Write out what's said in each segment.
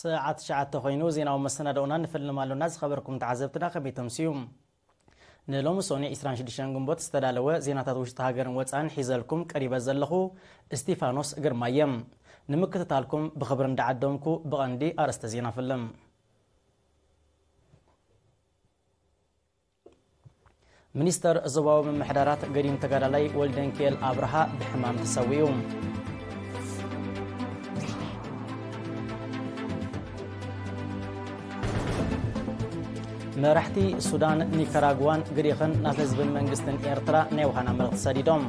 ሰዓት ትሽዓተ ኮይኑ ዜናዊ መሰናድኦና ንፈልም ኣሎና። ዝኸበርኩም ተዓዘብትና ከመይ ተምስዩ? ንሎሚ ሶኒ ዕስራን ሽዱሽተን ግንቦት ዝተዳለወ ዜናታት ውሽጢ ሃገርን ወፃእን ሒዘልኩም ቀሪበ ዘለኹ እስቲፋኖስ ግርማ እየ። ንምክትታልኩም ብኽብሪ እንዳዓደምኩ ብቐንዲ ኣርእስተ ዜና ፈልም። ሚኒስተር ዞባዊ ምምሕዳራት ገዲም ተጋዳላይ ወልደንኪኤል ኣብርሃ ብሕማም ተሰዊኡ። መራሕቲ ሱዳን፣ ኒካራግዋን ግሪኽን ናብ ህዝብን መንግስትን ኤርትራ ናይ ውሃና መልእኽቲ ሰዲዶም።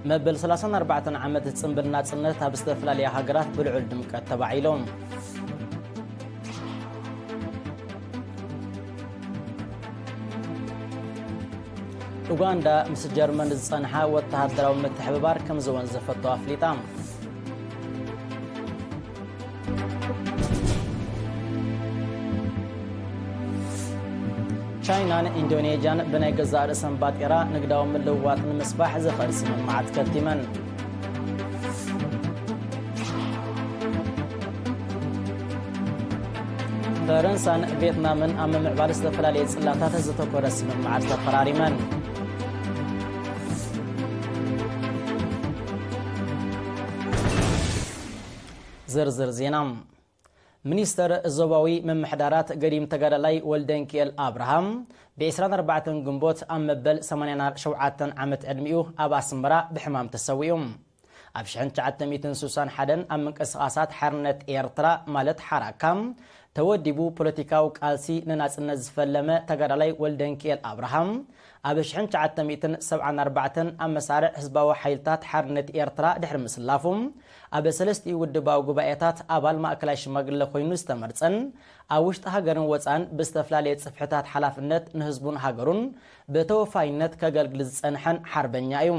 መበል ሰላሳን ኣርባዕተን ዓመት ጽምብል ናጽነት ኣብ ዝተፈላለያ ሃገራት ብልዑል ድምቀት ተባዒሎም። ኡጋንዳ ምስ ጀርመን ዝጸንሓ ወተሃደራዊ ምትሕብባር ከም ዝወንዘፈቶ ኣፍሊጣ። ቻይናን ኢንዶኔዥያን ብናይ ገዛእ ርእሰን ባጤራ ንግዳዊ ምልውዋጥ ንምስፋሕ ዘኽእል ስምምዓት ከቲመን። ፈረንሳን ቪየትናምን ኣብ ምምዕባል ዝተፈላለየ ጽላታት ዝተኮረ ስምምዓት ተፈራሪመን። ዝርዝር ዜና። ሚኒስተር ዞባዊ ምምሕዳራት ገዲም ተጋዳላይ ወልደንኪኤል ኣብርሃም ብ ዕስራን ኣርባዕተን ግንቦት ኣብ መበል ሰማንያን ሸውዓተን ዓመት ዕድሚኡ ኣብ ኣስመራ ብሕማም ተሰዊኡ። ኣብ ሽሕን ትሽዓተ ሚእትን ስሳን ሓደን ኣብ ምንቅስቓሳት ሓርነት ኤርትራ ማለት ሓራካ ተወዲቡ ፖለቲካዊ ቃልሲ ንናጽነት ዝፈለመ ተጋዳላይ ወልደንኪኤል ኣብርሃም ኣብ ሽሕን ትሽዓተ ሚእትን ሰብዓን ኣርባዕተን ኣብ መሳርዕ ህዝባዊ ሓይልታት ሓርነት ኤርትራ ድሕሪ ምስላፉ ኣብ ሰለስቲኡ ውድባዊ ጉባኤታት ኣባል ማእከላይ ሽማግለ ኮይኑ ዝተመርጸን ኣብ ውሽጢ ሃገርን ወጻን ብዝተፈላለየ ጽፍሕታት ሓላፍነት ንህዝቡን ሃገሩን ብተወፋይነት ከገልግል ዝጸንሐን ሓርበኛ እዩ።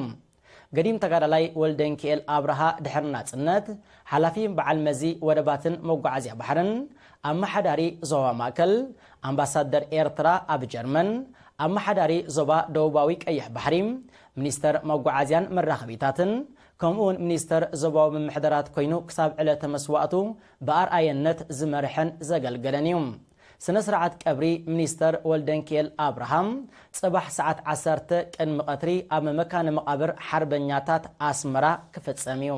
ገዲም ተጋዳላይ ወልደንኪኤል ኣብርሃ ድሕሪ ናጽነት ሓላፊ በዓል መዚ ወደባትን መጓዓዝያ ባሕርን፣ ኣመሓዳሪ ዞባ ማእከል፣ ኣምባሳደር ኤርትራ ኣብ ጀርመን፣ ኣመሓዳሪ ዞባ ደቡባዊ ቀይሕ ባሕሪ፣ ሚኒስተር መጓዓዝያን መራኸቢታትን፣ ከምኡውን ሚኒስተር ዞባዊ ምምሕዳራት ኮይኑ ክሳብ ዕለተ መስዋእቱ ብኣርኣየነት ዝመርሐን ዘገልገለን እዩ። ስነ ስርዓት ቀብሪ ሚኒስተር ወልደንኪኤል ኣብርሃም ጽባሕ ሰዓት ዓሰርተ ቅድሚ ቀትሪ ኣብ መካነ መቓብር ሓርበኛታት ኣስመራ ክፍጸም እዩ።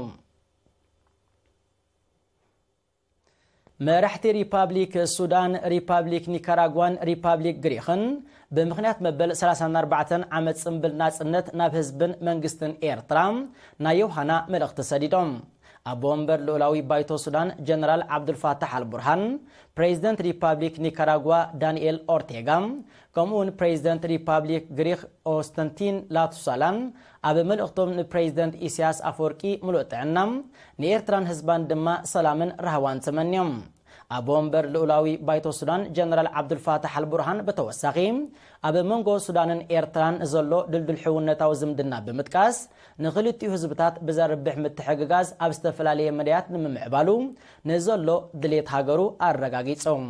መራሕቲ ሪፓብሊክ ሱዳን፣ ሪፓብሊክ ኒካራጓን ሪፓብሊክ ግሪኽን ብምኽንያት መበል ሰላሳን ኣርባዕተን ዓመት ጽምብል ናጽነት ናብ ህዝብን መንግስትን ኤርትራ ናይ ዮሃና መልእኽቲ ሰዲዶም። ኣቦ ወንበር ልኡላዊ ባይቶ ሱዳን ጀነራል ዓብዱልፋታሕ ኣልቡርሃን፣ ፕሬዚደንት ሪፓብሊክ ኒካራጓ ዳንኤል ኦርቴጋ፣ ከምኡውን ፕሬዚደንት ሪፓብሊክ ግሪኽ ኦስተንቲን ላቱሳላን ኣብ መልእኽቶም ንፕሬዚደንት ኢሳያስ ኣፈወርቂ ምሉእ ጥዕና፣ ንኤርትራን ህዝባን ድማ ሰላምን ራህዋን ተመንዮም። ኣቦ ወንበር ልኡላዊ ባይቶ ሱዳን ጀነራል ዓብዱልፋታሕ ኣልቡርሃን ብተወሳኺ፣ ኣብ መንጎ ሱዳንን ኤርትራን ዘሎ ድልዱል ሕውነታዊ ዝምድና ብምጥቃስ፣ ንኽልቲኡ ህዝብታት ብዘርብሕ ምትሕግጋዝ ኣብ ዝተፈላለየ መዳያት ንምምዕባሉ ንዘሎ ድሌት ሃገሩ ኣረጋጊጾም።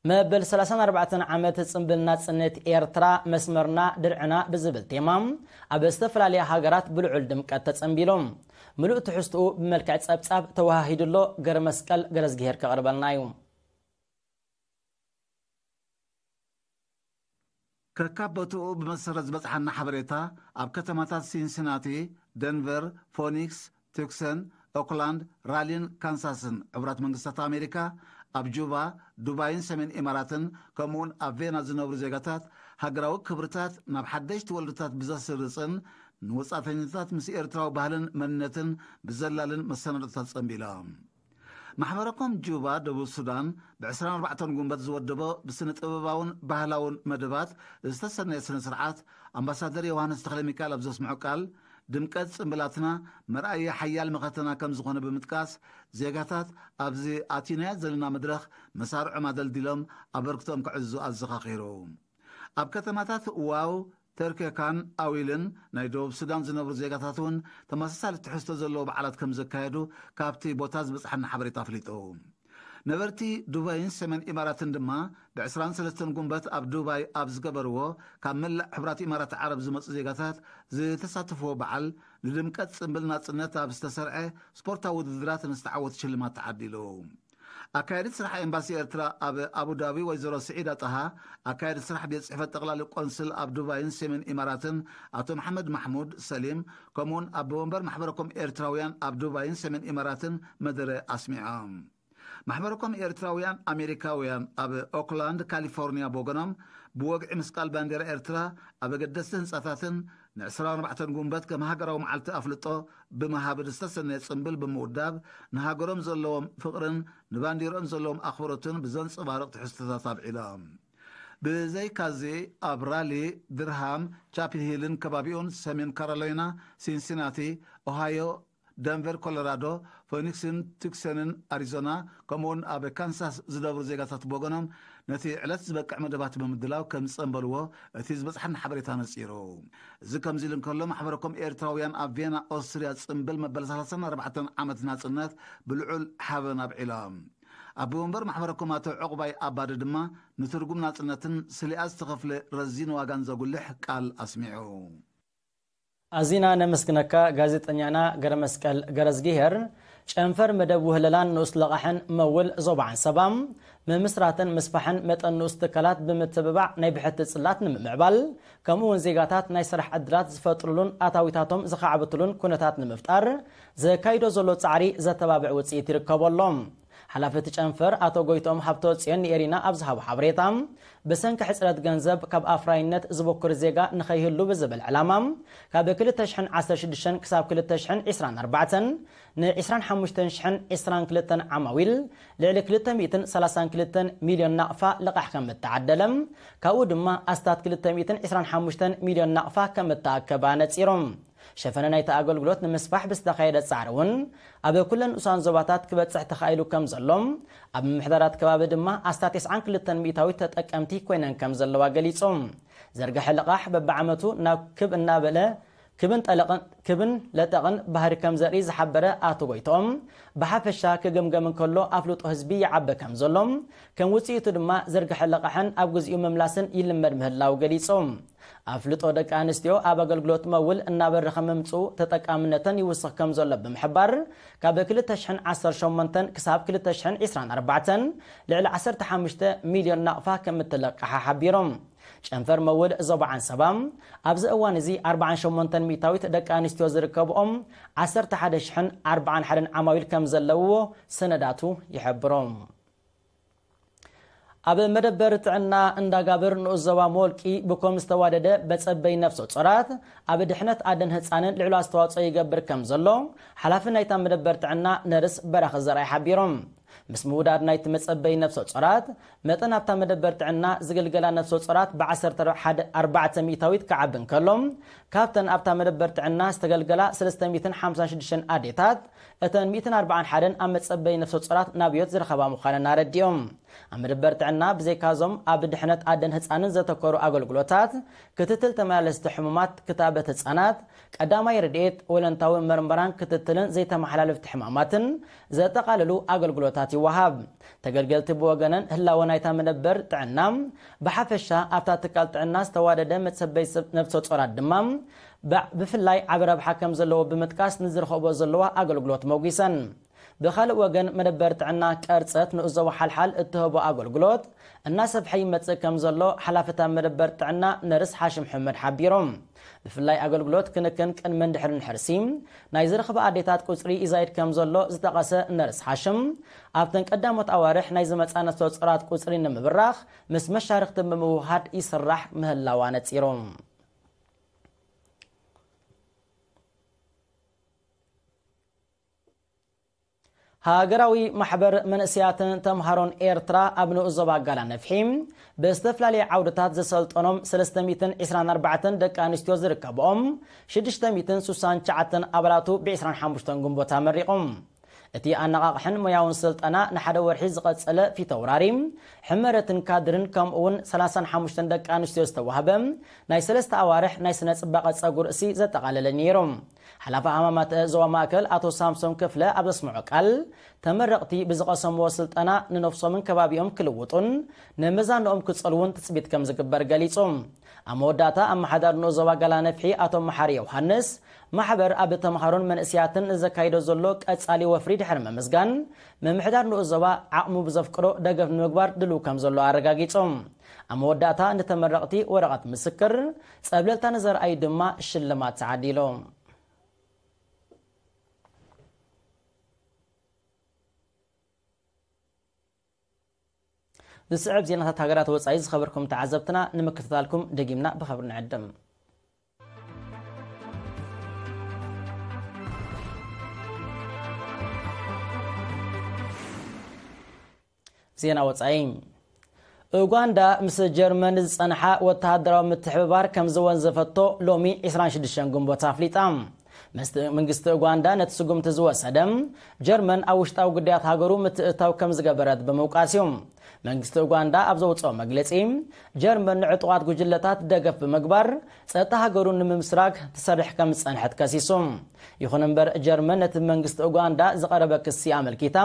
መበል ሰላሳን ኣርባዕተን ዓመት ጽምብል ናጽነት ኤርትራ መስመርና ድርዕና ብዝብል ቴማ ኣብ ዝተፈላለያ ሃገራት ብልዑል ድምቀት ተጸንቢሎም። ምሉእ ትሕዝትኡ ብመልክዕ ጸብጻብ ተወሃሂዱ ኣሎ። ገረ መስቀል ገረዝግሄር ከቕርበልና እዩ። ከካብ ቦትኡ ብመሰረት ዝበጽሓና ሓበሬታ፣ ኣብ ከተማታት ሲንሲናቲ፣ ደንቨር፣ ፎኒክስ፣ ቱክሰን፣ ኦክላንድ፣ ራሊን ካንሳስን ሕቡራት መንግስታት ኣሜሪካ፣ ኣብ ጁባ፣ ዱባይን ሰሜን ኢማራትን፣ ከምኡውን ኣብ ቬና ዝነብሩ ዜጋታት፣ ሃገራዊ ክብርታት ናብ ሓደሽቲ ወለዶታት ብዘስርጽን ንወጻእተኛታት ምስ ኤርትራዊ ባህልን መንነትን ብዘላልን መሰናዶታት ጸንቢሎም። ማሕበረኮም ጁባ፣ ደቡብ ሱዳን፣ ብ ዕስራን ኣርባዕተን ጉንበት ዝወደቦ ብስነ ጥበባውን ባህላውን መደባት ዝተሰነየ ስነ ስርዓት፣ ኣምባሳደር ዮሃንስ ተኽለሚካኤል ኣብ ዘስምዖ ቃል፣ ድምቀት ጽምብላትና መርኣያ ሓያል መኸተና ከም ዝኾነ ብምጥቃስ፣ ዜጋታት ኣብዚ ኣቲናዮ ዘለና መድረኽ መሳርዖም ኣደልዲሎም ኣበርክቶኦም ከዕዝዙ ኣዘኻኺሩ። ኣብ ከተማታት ዋው፣ ተርኬካን ኣዊልን ናይ ደቡብ ሱዳን ዝነብሩ ዜጋታት እውን ተመሳሳሊ ትሕዝቶ ዘለዎ በዓላት ከም ዘካየዱ ካብቲ ቦታ ዝበጽሓና ሓበሬታ ኣፍሊጡ። ነበርቲ ዱባይን ሰሜን ኢማራትን ድማ ብ ዕስራን ሰለስተን ጉንበት ኣብ ዱባይ ኣብ ዝገበርዎ ካብ መላእ ሕቡራት ኢማራት ዓረብ ዝመጹ ዜጋታት ዝተሳተፍዎ በዓል፣ ንድምቀት ጽምብል ናጽነት ኣብ ዝተሰርዐ ስፖርታዊ ውድድራት ንዝተዓወቱ ሽልማት ተዓዲሉ። ኣካየዲት ስራሕ ኤምባሲ ኤርትራ ኣብ ኣቡዳቢ ወይዘሮ ስዒዳ ጣሃ፣ ኣካየዲት ስራሕ ቤት ጽሕፈት ጠቕላሊ ቆንስል ኣብ ዱባይን ሰሜን ኢማራትን ኣቶ መሓመድ ማሕሙድ ሰሊም፣ ከምኡውን ኣቦ ወንበር ማሕበረኮም ኤርትራውያን ኣብ ዱባይን ሰሜን ኢማራትን መደረ ኣስሚዖም። ማሕበረኮም ኤርትራውያን ኣሜሪካውያን ኣብ ኦክላንድ ካሊፎርኒያ ብወገኖም፣ ብወግዒ ምስቃል ባንዴራ ኤርትራ ኣብ ኣገደስቲ ህንጻታትን ን24 ጉንበት ከም ሃገራዊ መዓልቲ ኣፍልጦ ብምሃብ ዝተሰነየ ጽምብል ብምውዳብ፣ ንሃገሮም ዘለዎም ፍቕርን ንባንዲርኦም ዘለዎም ኣኽብሮትን ብዘንጸባርቕ ትሕዝቶታት ኣብዒሎም። ብዘይካዚ፣ ኣብ ራሊ፣ ድርሃም፣ ቻፕል ሂልን ከባቢኡን፣ ሰሜን ካሮላይና፣ ሲንሲናቲ፣ ኦሃዮ፣ ደንቨር ኮሎራዶ፣ ፎኒክስን ቱክሰንን ኣሪዞና፣ ከምኡውን ኣብ ካንሳስ ዝነብሩ ዜጋታት ብወገኖም፣ ነቲ ዕለት ዝበቅዕ መደባት ብምድላው ከም ዝጸንበልዎ እቲ ዝበጽሓና ሓበሬታ ነጺሩ። እዚ ከምዚ ኢሉ እንከሎ፣ ማሕበረኮም ኤርትራውያን ኣብ ቬና ኦስትርያ ጽምብል መበል ሰላሳን ኣርባዕተን ዓመት ናጽነት ብልዑል ሓበን ኣብዒሎም። ኣቦ ወንበር ማሕበረኮም ኣቶ ዕቑባይ ኣባዲ ድማ፣ ንትርጉም ናጽነትን ስሊኣ ዝተኸፍለ ረዚን ዋጋን ዘጉልሕ ቃል ኣስሚዑ። ኣዚና ነመስግነካ ጋዜጠኛና ገረመስቀል ገረዝጊሄር። ጨንፈር መደብ ውህለላን ንኡስ ለቓሕን መውል ዞባ ዓንሰባ፣ ምምስራትን ምስፋሕን መጠን ንኡስ ትካላት ብምትብባዕ ናይ ብሕቲ ጽላት ንምምዕባል፣ ከምኡ እውን ዜጋታት ናይ ስራሕ ዕድላት ዝፈጥሩሉን ኣታዊታቶም ዝኻዕብትሉን ኩነታት ንምፍጣር ዘካይዶ ዘሎ ጻዕሪ ዘተባብዕ ውጽኢት ይርከቦ ኣሎ። ሓላፊ እቲ ጨንፈር ኣቶ ጎይቶም ሃብተወፅዮን ንኤሪና ኣብ ዝሃቦ ሓበሬታ፣ ብሰንኪ ሕፅረት ገንዘብ ካብ ኣፍራይነት ዝብኩር ዜጋ ንኸይህሉ ብዝብል ዕላማ፣ ካብ ክልተ ሽሕን ዓሰርተ ሽዱሽተን ክሳብ ክልተ ሽሕን ዕስራን ኣርባዕተን ን ዕስራን ሓሙሽተን ሽሕን ዕስራን ክልተን ዓማዊል ልዕሊ ክልተ ሚእትን ሰላሳን ክልተን ሚልዮን ናቕፋ ልቓሕ ከም እተዓደለ፣ ካብኡ ድማ ኣስታት ክልተ ሚእትን ዕስራን ሓሙሽተን ሚልዮን ናቕፋ ከም እተኣከባ ነፂሮም። ሸፈነ ናይቲ ኣገልግሎት ንምስፋሕ ብዝተኻየደ ጻዕሪ እውን ኣብ ኩለን ንኡሳን ዞባታት ክበጽሕ ተኻኢሉ ከም ዘሎ፣ ኣብ ምምሕዳራት ከባቢ ድማ ኣስታት ተስዓን ክልተን ሚእታዊት ተጠቀምቲ ኮይነን ከም ዘለዋ ገሊጾም። ዘርግሐ ልቓሕ በብዓመቱ ናብ ክብ እናበለ ክብን ጠለቕን ክብን ለጠቕን ባህሪ ከም ዘርኢ ዝሓበረ ኣቶ ጎይትኦም፣ ብሓፈሻ ክግምገም እንከሎ ኣፍልጦ ህዝቢ ይዓበ ከም ዘሎ፣ ከም ውጽኢቱ ድማ ዘርግሐ ልቓሕን ኣብ ግዚኡ ምምላስን ይልመድ ምህላው ገሊጾም። ኣፍልጦ ደቂ ኣንስትዮ ኣብ ኣገልግሎት መውል እናበረኸ ምምፅኡ ተጠቃምነተን ይውስኽ ከም ዘሎ ብምሕባር፣ ካብ ክልተ ሽሕን ዓሰርተ ሸሞንተን ክሳብ ክልተ ሽሕን ዕስራን ኣርባዕተን ልዕሊ ዓሰርተ ሓሙሽተ ሚልዮን ናቕፋ ከም እትለቅሓ ሓቢሮም። ጨንፈር መውል ዞባ ዓንሰባ ኣብዚ እዋን እዚ ኣርባዓን ሸሞንተን ሚእታዊት ደቂ ኣንስትዮ ዝርከብኦም ዓሰርተ ሓደ ሽሕን ኣርባዓን ሓደን ዓማዊል ከም ዘለውዎ ሰነዳቱ ይሕብሮም። ኣብ መደበር ጥዕና እንዳጋብር ንኡስ ዞባ መወልቂ ብኮም ዝተዋደደ በጸበይ ነፍሰ ጾራት ኣብ ድሕነት ኣደን ህጻንን ልዕሉ ኣስተዋጽኦ ይገብር ከም ዘሎ ሓላፊ ናይታ መደበር ጥዕና ነርስ በራኺ ዘርኣይ ሓቢሮም። ምስ ምውዳድ ናይቲ መጸበይ ነፍሰ ጾራት መጠን ኣብታ መደበር ጥዕና ዝግልገላ ነፍሰ ጾራት ብ14 ሚእታዊት ክዓቢ እንከሎ፣ ካብተን ኣብታ መደበር ጥዕና ዝተገልገላ ሰለስተ ሚእትን ሓምሳን ሽዱሽተን ኣዴታት፣ እተን ሚእትን ኣርባዓን ሓደን ኣብ መጸበይ ነፍሰ ጾራት ናብዮት ዝረኸባ ምዃነን ኣረዲኦም። ኣብ መደበር ጥዕና ብዘይካዞም ኣብ ድሕነት ኣደን ህጻንን ዘተኮሩ ኣገልግሎታት፣ ክትትል ተመላለስቲ ሕሙማት፣ ክታበት ህጻናት፣ ቀዳማይ ረድኤት፣ ወለንታዊ መርመራን ክትትልን ዘይተመሓላለፍቲ ሕማማትን ዘጠቓልሉ ኣገልግሎታት ይወሃብ። ተገልገልቲ ብወገነን ህላወ ናይታ መደበር ጥዕና ብሓፈሻ ኣብታ ትካል ጥዕና ዝተዋደደ መጸበይ ሰብ ነፍሰ ጾራት ድማ ብ-፣ ብፍላይ ዓቢ ረብሓ ከም ዘለዎ ብምጥቃስ ንዝረኸቦ ዘለዋ ኣገልግሎት መጒሰን። ብኻልእ ወገን መደበር ጥዕና ቀርጸት ንኡስ ዞባ ሓልሓል እትህቦ ኣገልግሎት እናሰፍሐ ይመጽእ ከም ዘሎ ሓላፍታ መደበር ጥዕና ነርስ ሓሽም ሕመድ ሓቢሮም። ብፍላይ ኣገልግሎት ክንክን ቅድምን ድሕርን ሕርሲ ናይ ዝረኽባ ኣዴታት ቁጽሪ ይዛይድ ከም ዘሎ ዝጠቐሰ ነርስ ሓሽም፣ ኣብተን ቀዳሞት ኣዋርሕ ናይ ዝመጻ ነፍሰ ጾራት ቁጽሪ ንምብራኽ ምስ መሻርኽቲ ብምውሃድ ይስራሕ ምህላዋ ነጺሮም። ሃገራዊ ማሕበር መንእሰያትን ተምሃሮን ኤርትራ ኣብ ንኡስ ዞባ ጋላ ነፍሒ ብዝተፈላለየ ዓውድታት ዘሰልጠኖም ሰለስተ ሚእትን ዕስራን ኣርባዕተን ደቂ ኣንስትዮ ዝርከብኦም ሽዱሽተ ሚእትን ስሳን ትሽዓተን ኣባላቱ ብ25 ግንቦት ኣመሪቖም። እቲ ኣነቓቕሕን ሞያውን ስልጠና ንሓደ ወርሒ ዝቐጸለ ፊተውራሪ ሕመረትን ካድርን ከምኡውን ሰላሳን ሓሙሽተን ደቂ ኣንስትዮ ዝተዋህበ ናይ ሰለስተ ኣዋርሕ ናይ ስነ ጽባቐ ጸጉር ርእሲ ዘጠቓለለ ነይሩ። ሓላፊ ሃማማት ዞባ ማእከል ኣቶ ሳምሶም ክፍለ ኣብ ዘስምዖ ቃል፣ ተመረቕቲ ብዝቐሰምዎ ስልጠና ንነፍሶምን ከባቢኦም ክልውጡን ንመዛንኦም ክጸልውን ትጽቢት ከም ዝግበር ገሊጹ። ኣብ መወዳእታ ኣመሓዳሪ ንኡስ ዞባ ጋላ ነፍሒ ኣቶ መሓሪ ዮሃንስ፣ ማሕበር ኣብ ተምሃሮን መንእሰያትን ዘካይዶ ዘሎ ቀጻሊ ወፍሪ ድሕሪ ምምስጋን፣ ምምሕዳር ንኡስ ዞባ ዓቕሙ ብዘፍቅዶ ደገፍ ንምግባር ድልው ከም ዘሎ ኣረጋጊጹ። ኣብ መወዳእታ ንተመረቕቲ ወረቐት ምስክር፣ ጸብለልታ ንዘርኣዩ ድማ ሽልማት ተዓዲሉ። ዝስዕብ ዜናታት ሃገራት ወጻኢ ዝኸበርኩም ተዓዘብትና ንምክትታልኩም ደጊምና ብኸብሪ ንዕድም። ዜና ወጻኢ። ኡጋንዳ ምስ ጀርመን ዝጸንሓ ወተሃደራዊ ምትሕብባር ከም ዝወንዘፈቶ ሎሚ ዕስራን ሽዱሽተን ግንቦት ኣፍሊጣ። መስት-፣ መንግስቲ ኡጋንዳ ነቲ ስጉምቲ ዝወሰደ ጀርመን ኣብ ውሽጣዊ ጉዳያት ሃገሩ ምትእታው ከም ዝገበረት ብምውቃስ እዩ። መንግስቲ ኡጋንዳ ኣብ ዘውፅኦ መግለጺ፣ ጀርመን ንዕጡቓት ጉጅለታት ደገፍ ብምግባር ጸጥታ ሃገሩ ንምምስራግ ትሰርሕ ከም ዝጸንሐት ከሲሱ። ይኹን እምበር ጀርመን ነቲ መንግስቲ ኡጋንዳ ዝቐረበ ክሲ ኣመልኪታ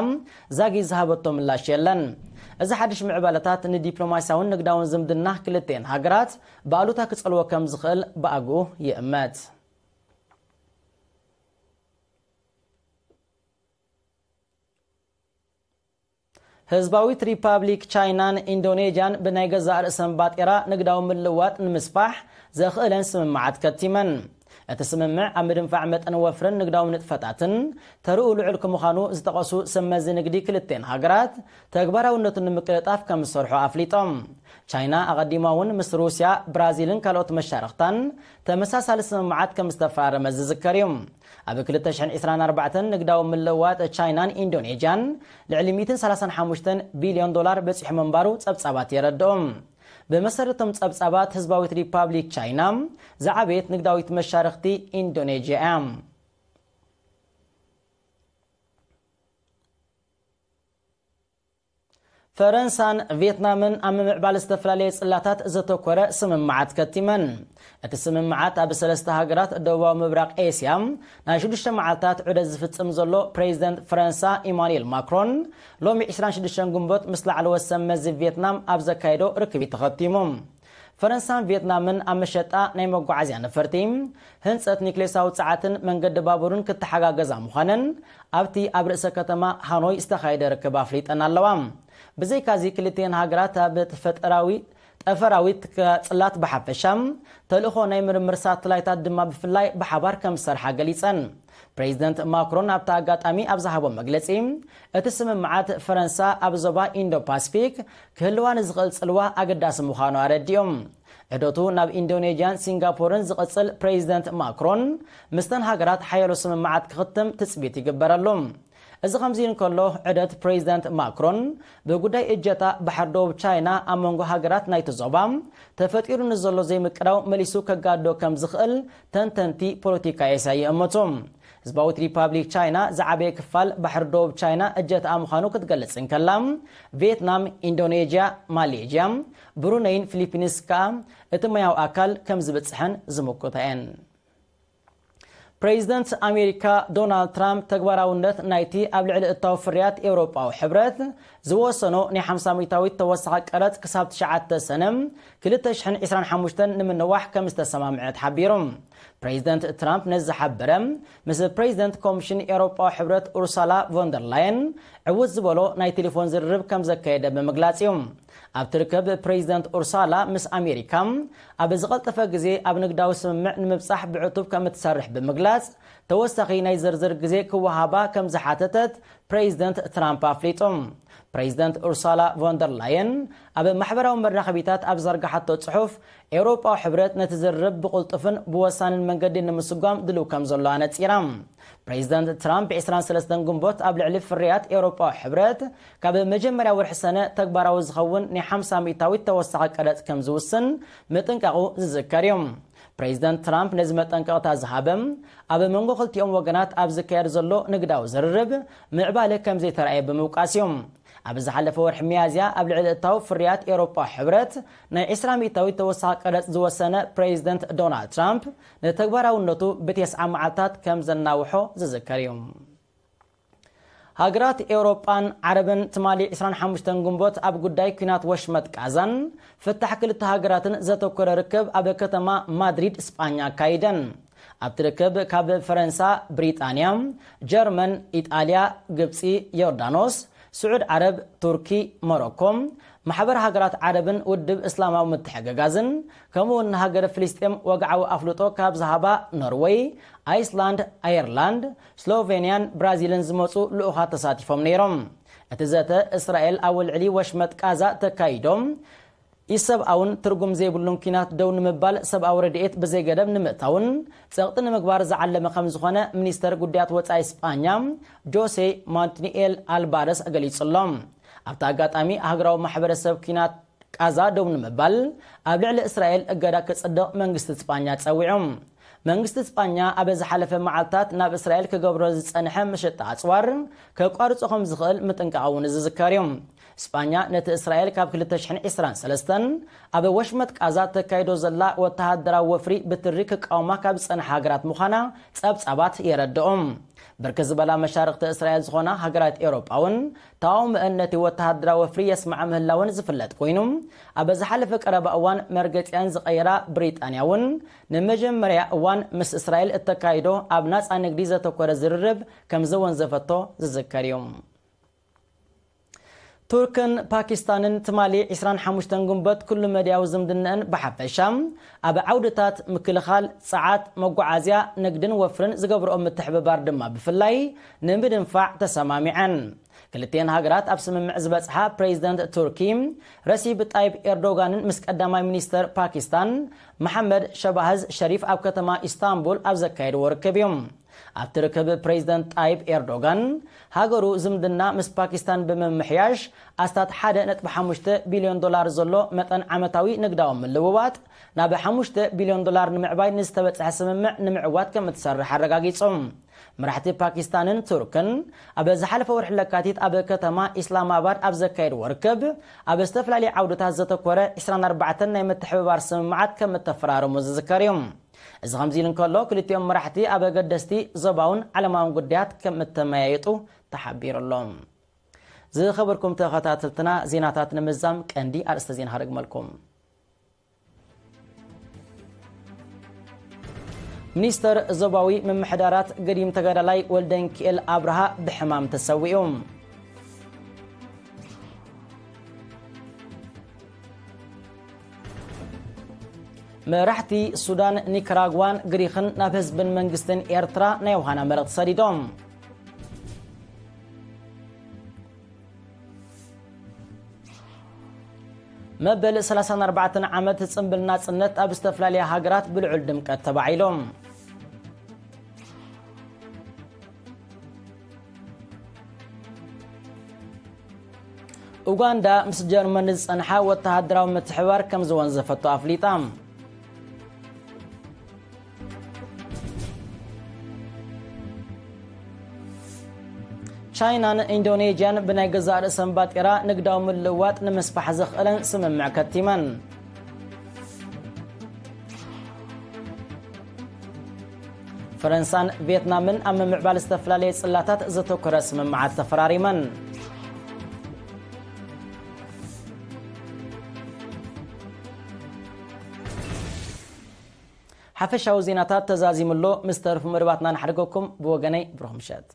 ዛጊት ዝሃበቶ ምላሽ የለን። እዚ ሓድሽ ምዕባለታት ንዲፕሎማስያውን ንግዳውን ዝምድና ክልቴን ሃገራት ብኣሉታ ክጸልዎ ከም ዝኽእል ብኣግኡ ይእመት። ህዝባዊት ሪፓብሊክ ቻይናን ኢንዶኔዥያን ብናይ ገዛእ ርእሰን ባጤራ ንግዳዊ ምልውዋጥ ንምስፋሕ ዘኽእለን ስምምዓት ከቲመን። እቲ ስምምዕ ኣብ ምድንፋዕ መጠን ወፍርን ንግዳዊ ንጥፈታትን ተርኡ ልዑል ከምዃኑ ዝጠቐሱ ሰብ መዚ ንግዲ ክልቴን ሃገራት ተግባራውነቱ ንምቅልጣፍ ከም ዝሰርሑ ኣፍሊጦም። ቻይና ኣቐዲማ እውን ምስ ሩስያ፣ ብራዚልን ካልኦት መሻርኽታን ተመሳሳሊ ስምምዓት ከም ዝተፈራረመ ዝዝከር እዩ። ኣብ ክልተ ሽሕን ዕስራን ኣርባዕተን ንግዳዊ ምልውዋጥ ቻይናን ኢንዶኔዥያን ልዕሊ ሚእትን ሰላሳን ሓሙሽተን ቢልዮን ዶላር በጺሑ ምንባሩ ጸብጻባት የረድኡ። ብመሰረቶም ጸብጻባት ህዝባዊት ሪፓብሊክ ቻይና ዝዓበየት ንግዳዊት መሻርኽቲ ኢንዶኔዥያ እያ። ፈረንሳን ቪየትናምን ኣብ ምምዕባል ዝተፈላለየ ጽላታት ዘተኮረ ስምምዓት ከቲመን። እቲ ስምምዓት ኣብ ሰለስተ ሃገራት ደቡባዊ ምብራቕ ኤስያ ናይ ሽዱሽተ መዓልታት ዑደት ዝፍጽም ዘሎ ፕሬዚደንት ፈረንሳ ኢማኑኤል ማክሮን፣ ሎሚ ዕስራን ሽዱሽተን ግንቦት ምስ ላዕለዎት ሰብ መዚ ቪየትናም ኣብ ዘካየዶ ርክብ ተኸቲሙ። ፈረንሳን ቪየትናምን ኣብ መሸጣ ናይ መጓዓዝያ ነፈርቲ፣ ህንጸት ኒክሌሳዊ ጸዓትን መንገዲ ባቡርን ክተሓጋገዛ ምዃነን ኣብቲ ኣብ ርእሰ ከተማ ሃኖይ ዝተኻየደ ርክብ ኣፍሊጠን ኣለዋ። ብዘይካዚ ክልቲኤን ሃገራት ኣብ ተፈጠራዊ ጠፈራዊት ጽላት ብሓፈሻ፣ ተልእኾ ናይ ምርምር ሳተላይታት ድማ ብፍላይ ብሓባር ከም ዝሰርሓ ገሊጸን። ፕሬዚደንት ማክሮን ኣብቲ ኣጋጣሚ ኣብ ዝሃቦ መግለጺ፣ እቲ ስምምዓት ፈረንሳ ኣብ ዞባ ኢንዶ ፓሲፊክ ክህልዋ ንዝኽእል ጽልዋ ኣገዳሲ ምዃኑ ኣረዲኦም። ዑደቱ ናብ ኢንዶኔዥያን ሲንጋፖርን ዝቕጽል ፕሬዚደንት ማክሮን፣ ምስተን ሃገራት ሓያሎ ስምምዓት ክኽትም ትጽቢት ይግበረሉ። እዚ ከምዚ እንከሎ፣ ዑደት ፕሬዚደንት ማክሮን ብጉዳይ እጀታ ባሕሪ ደቡብ ቻይና ኣብ መንጎ ሃገራት ናይቲ ዞባ ተፈጢሩ ንዘሎ ዘይምቅዳው መሊሱ ከጋድዶ ከም ዝኽእል ተንተንቲ ፖለቲካ ኤስያ ይእምቱ። ህዝባዊት ሪፓብሊክ ቻይና ዝዓበየ ክፋል ባሕሪ ደቡብ ቻይና እጀትኣ ምዃኑ ክትገልጽ እንከላ፣ ቪየትናም፣ ኢንዶኔዥያ፣ ማሌዥያ፣ ብሩነይን ፊሊፒንስ ከኣ እቲ ማያዊ ኣካል ከም ዝብጽሐን ዝምክታ እየን። ፕሬዚደንት ኣሜሪካ ዶናልድ ትራምፕ ተግባራውነት ናይቲ ኣብ ልዕሊ እታዊ ፍርያት ኤውሮጳዊ ሕብረት ዝወሰኖ ናይ ሓምሳ ሚእታዊት ተወሳኺ ቀረጽ ክሳብ ትሽዓተ ሰነ ክልተ ሽሕን ዕስራን ሓሙሽተን ንምንዋሕ ከም ዝተሰማምዐ ተሓቢሩ። ፕሬዚደንት ትራምፕ ነዚ ዝሓበረ ምስ ፕሬዚደንት ኮሚሽን ኤውሮጳዊ ሕብረት ኡርሳላ ቮንደር ላየን ዕውት ዝበሎ ናይ ቴሌፎን ዝርርብ ከም ዘካየደ ብምግላጽ እዩ። ኣብቲ ርክብ ፕሬዚደንት ኡርሳላ ምስ ኣሜሪካ ኣብ ዝቐልጠፈ ግዜ ኣብ ንግዳዊ ስምምዕ ንምብጻሕ ብዕቱብ ከም እትሰርሕ ብምግላጽ፣ ተወሳኺ ናይ ዝርዝር ግዜ ክወሃባ ከም ዝሓተተት ፕሬዚደንት ትራምፕ ኣፍሊጡ። ፕሬዚደንት ኡርሳላ ቮንደር ላየን ኣብ ማሕበራዊ መራኸቢታት ኣብ ዘርጋሓቶ ጽሑፍ፣ ኤውሮጳዊ ሕብረት ነቲ ዝርርብ ብቕልጡፍን ብወሳንን መንገዲ ንምስጓም ድልው ከም ዘሎ ኣነጺራ። ፕሬዚደንት ትራምፕ ዕስራን ሰለስተን ግንቦት ኣብ ልዕሊ ፍርያት ኤውሮጳዊ ሕብረት ካብ መጀመርያ ወርሒ ሰነ ተግባራዊ ዝኸውን ናይ ሓምሳ ሚእታዊት ተወሳኺ ቀረጽ ከም ዝውስን ምጥንቃቑ ዝዝከር እዩ። ፕሬዚደንት ትራምፕ ነዚ መጠንቀቕታ ዝሃበ፣ ኣብ መንጎ ክልቲኦም ወገናት ኣብ ዝካየድ ዘሎ ንግዳዊ ዝርርብ ምዕባለ ከም ዘይተራእየ ብምውቃስ እዩ። ኣብ ዝሓለፈ ወርሒ ሚያዝያ ኣብ ልዕሊ እታው ፍርያት ኤውሮጳ ሕብረት ናይ ዕስራ ሚእታዊት ተወሳኺ ቀረጽ ዝወሰነ ፕሬዚደንት ዶናልድ ትራምፕ፣ ንተግባራውነቱ ብተስዓ መዓልታት ከም ዘናውሖ ዝዝከር እዩ። ሃገራት ኤውሮጳን ዓረብን ትማሊ ዕስራን ሓሙሽተን ግንቦት ኣብ ጉዳይ ኲናት ወሽመጥ ቃዛን ፍታሕ ክልተ ሃገራትን ዘተኮረ ርክብ ኣብ ከተማ ማድሪድ ስጳኛ ኣካይደን። ኣብቲ ርክብ ካብ ፈረንሳ፣ ብሪጣንያ፣ ጀርመን፣ ኢጣልያ፣ ግብጺ፣ ዮርዳኖስ፣ ስዑድ ዓረብ፣ ቱርኪ፣ ሞሮኮ፣ ማሕበር ሃገራት ዓረብን ውድብ እስላማዊ ምትሕግጋዝን፣ ከምኡ እውን ንሃገረ ፍልስጤም ወግዓዊ ኣፍልጦ ካብ ዝሃባ ኖርወይ፣ ኣይስላንድ፣ ኣየርላንድ፣ ስሎቬንያን ብራዚልን ዝመጹ ልኡኻት ተሳቲፎም ነይሮም። እቲ ዘተ እስራኤል ኣብ ልዕሊ ወሽመጥ ቃዛ ተካይዶ ኢሰብኣውን ትርጉም ዘይብሉን ኲናት ደው ንምባል ሰብኣዊ ረድኤት ብዘይገደብ ንምእታውን ጸቕጢ ንምግባር ዝዓለመ ከም ዝኾነ ሚኒስተር ጉዳያት ወጻኢ ስጳኛ ጆሴ ማንትኒኤል ኣልባረስ ገሊጹ ኣሎ። ኣብቲ ኣጋጣሚ ሃገራዊ ማሕበረሰብ ኲናት ቃዛ ደው ንምባል ኣብ ልዕሊ እስራኤል እገዳ ክጽድቕ መንግስቲ ስጳኛ ጸዊዑ። መንግስቲ ስጳኛ ኣብ ዝሓለፈ መዓልታት ናብ እስራኤል ክገብሮ ዝጸንሐ መሸጣ ኣጽዋር ከቋርጾ ከም ዝኽእል ምጥንቃቑ እውን ዝዝከር እዩ። ስጳኛ ነቲ እስራኤል ካብ ክልተ ሽሕን ዕስራን ሰለስተን ኣብ ወሽመጥ ቃዛ ተካይዶ ዘላ ወተሃደራዊ ወፍሪ ብትሪ ክቃወማ ካብ ዝጸንሓ ሃገራት ምዃና ጸብጻባት የረድኦም። ብርክት ዝበላ መሻርኽቲ እስራኤል ዝኾና ሃገራት ኤውሮጳ እውን ተቃውሞአን ነቲ ወተሃደራዊ ወፍሪ የስምዓ ምህላወን ዝፍለጥ ኮይኑ፣ ኣብ ዝሓለፈ ቀረባ እዋን መርገጺኣን ዝቐየራ ብሪጣንያ እውን ንመጀመርያ እዋን ምስ እስራኤል እተካይዶ ኣብ ናጻ ንግዲ ዘተኮረ ዝርርብ ከም ዘወንዘፈቶ ዝዝከር እዩ። ቱርክን ፓኪስታንን ትማሊ ዕስራን ሓሙሽተን ግንቦት ኩሉ መድያዊ ዝምድናኣን ብሓፈሻ ኣብ ዓውድታት ምክልኻል፣ ጸዓት፣ መጓዓዝያ፣ ንግድን ወፍርን ዝገብርኦ ምትሕብባር ድማ ብፍላይ ንምድንፋዕ ተሰማሚዐን። ክልቲኤን ሃገራት ኣብ ስምምዕ ዝበጽሓ ፕሬዚደንት ቱርኪ ረሲብ ጣይብ ኤርዶጋንን ምስ ቀዳማይ ሚኒስተር ፓኪስታን መሓመድ ሸባህዝ ሸሪፍ ኣብ ከተማ ኢስታንቡል ኣብ ዘካየድዎ ርክብ እዩ። ኣብቲ ርክብ ፕሬዚደንት ጣይብ ኤርዶጋን ሃገሩ ዝምድና ምስ ፓኪስታን ብምምሕያሽ ኣስታት ሓደ ነጥቢ ሓሙሽተ ቢልዮን ዶላር ዘሎ መጠን ዓመታዊ ንግዳዊ ምልውዋጥ ናብ ሓሙሽተ ቢልዮን ዶላር ንምዕባይ ንዝተበጽሐ ስምምዕ ንምዕዋት ከም እትሰርሕ ኣረጋጊጹ። መራሕቲ ፓኪስታንን ቱርክን ኣብ ዝሓለፈ ወርሒ ለካቲት ኣብ ከተማ ኢስላማባድ ኣብ ዘካየድዎ ርክብ ኣብ ዝተፈላለዩ ዓውድታት ዘተኮረ ዕስራን ኣርባዕተን ናይ ምትሕብባር ስምምዓት ከም እተፈራረሙ ዝዝከር እዩ። እዚ ከምዚ ኢሉ እንከሎ ክልቲኦም መራሕቲ ኣብ ኣገደስቲ ዞባውን ዓለማውን ጉዳያት ከም እተመያየጡ ተሓቢሩ ኣሎ። ዝኸበርኩም ተኸታተልትና ዜናታት ንምዛም ቀንዲ ኣርእስተ ዜና ሃረግመልኩም። ሚኒስተር ዞባዊ ምምሕዳራት ገዲም ተጋዳላይ ወልደንኪኤል ኣብርሃ ብሕማም ተሰዊኡ። መራሕቲ ሱዳን፣ ኒካራጓን ግሪኽን ናብ ህዝብን መንግስትን ኤርትራ ናይ ውሃና መልእኽቲ ሰዲዶም። መበል ሰላሳን ኣርባዕተን ዓመት ጽምብል ናጽነት ኣብ ዝተፈላለያ ሃገራት ብልዑል ድምቀት ተባዒሎም። ኡጋንዳ ምስ ጀርመን ዝጸንሓ ወተሃደራዊ ምትሕብባር ከም ዝወንዘፈቶ ኣፍሊጣ። ቻይናን ኢንዶኔዥያን ብናይ ገዛእ ርእሰን ባጤራ ንግዳዊ ምልውዋጥ ንምስፋሕ ዘኽእለን ስምምዕ ከቲመን። ፈረንሳን ቪየትናምን ኣብ ምምዕባል ዝተፈላለየ ጽላታት ዘተኮረ ስምምዓት ተፈራሪመን። ሓፈሻዊ ዜናታት ተዛዚሙ ኣሎ። ምስ ተርፉ መደባትና ንሓድገኩም። ብወገነይ ብሩኽ ምሸት።